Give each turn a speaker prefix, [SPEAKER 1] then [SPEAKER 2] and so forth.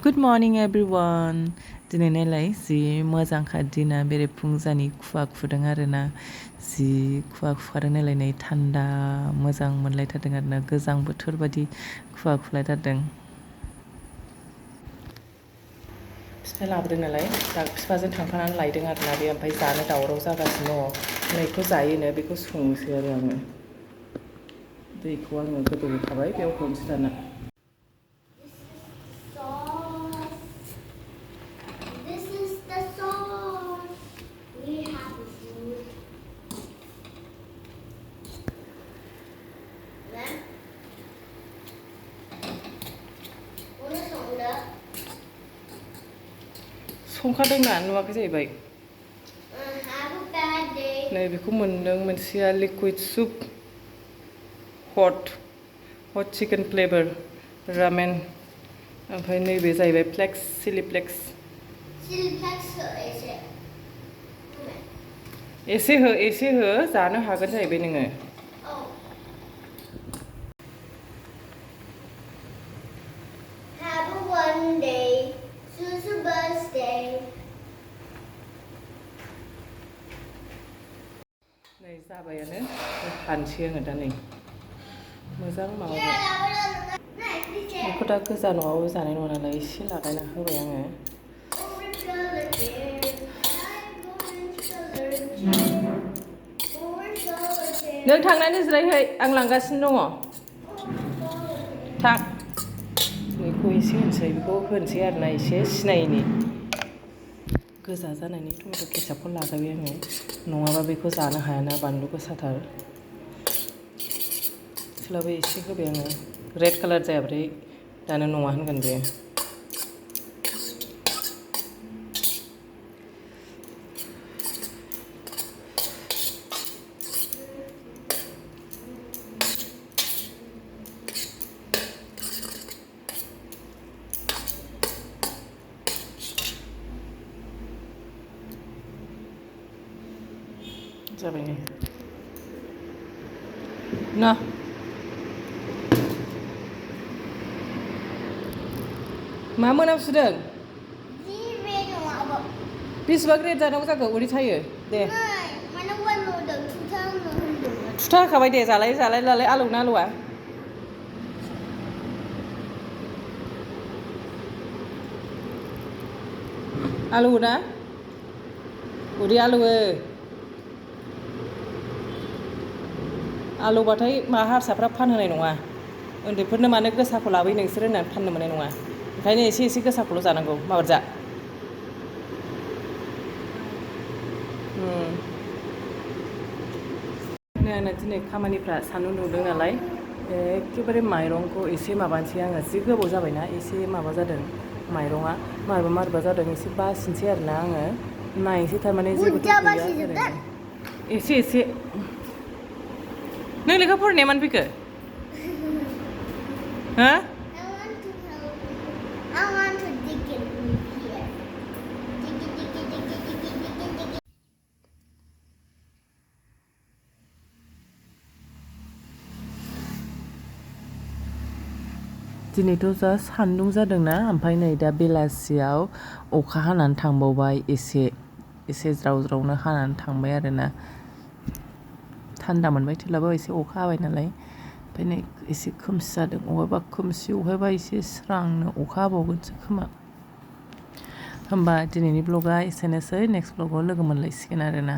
[SPEAKER 1] Good morning everyone. दिनै नायलाय जि मोजांखा दिना बेरेफुंजानि खुवा खुदों आरोना जि खुवा खुखादों नायलाय नै थान्दा मोजां मोनलायथारदों आरोना गोजां बोथोर बादि खुवा खुलायथारदों। बिफा लाबोदों नालाय दा बिफाजों थांफानानै लायदों आरोना बे ओमफ्राय जानो दावराव जागासिनो दङ नैखौ जायोनो बेखौ संनोसै आरो आङो दैखौ आङो गोदौहोखाबाय बेयाव होनोसै दाना। संखादोंना नुवाखै जाहैबाय नै बेखौ मोनदों मोनसेया liquid soup hot chicken flavour ramen ओमफ्राय नैबे जाहैबाय फ्लेक्स चिलि फ्लेक्स एसे हो जानो हागोन जाहैबाय नोङो। नै जाबायानो हानसै आङो दा नै मोजां माबाबाय बेखौ दा गोजा नङाबाबो जानाय नङा नालाय एसे लागायना होबाय आङो। नों थांनानै जिरायहै आं लांगासिनो दङ थां। बेखौ एसे होनोसै बेखौ होनोसै आरोना एसे सिनायैनि गोजा जानायनि टमेट' केचापखौ लागायबाय आङो नङाबा बेखौ जानो हायाना बानलु गोसाथार थेवब्लाबो एसे होबाय आङो रेड कालार जायाबाथाय दानो नङा होनगोन बे। जाबाय नै ना मा मोनामसुदों बेसेबां ग्रेड जानांगौ जाखो उदै सायो दे थुथा होखाबाय दे जालाय आलौना आलौआ आलौवो ना उदै आलौवो आलौबाथाय मा हारसाफ्रा फानहोनाय नङा उन्दैफोरनो मानो गोसाखौ लाबोयो नोंसोर होननानै फाननो मोननाय नङा ओंखायनो एसे गोसाखौल' जानांगौ माबार जा आंना दिनै खामानिफ्रा सान्दुं दुंदों नालाय एखेबारे माइरंखौ एसे माबानोसै आङो जि गोबाव जाबायना एसे माबा जादों माइरङा मारैबा जादों एसे बासिनोसै आरोना आङो नायनोसै थारमाने जेबोथ' गैया एसे नों लेखा फरायनाया मानो फैखो हो दिनैथ' जा सान्दुं जादोंना ओमफ्राय नै दा बेलासियाव अखा हानानै थांबावबाय एसे ज्रावनो हानानै थांबाय आरोना थान्दा मोनबाय थेवब्लाबो एसे अखा हाबाय नालाय ओमफ्राय नै एसे खोमसि जादों अहायबा खोमसि अहायबा एसे स्रांनो अखा हाबावगोनसो खोमा। होमबा दिनैनि ब्लगा एसेनोसै नेक्स्ट ब्लगाव लोगो मोनलायसिगोन आरोना।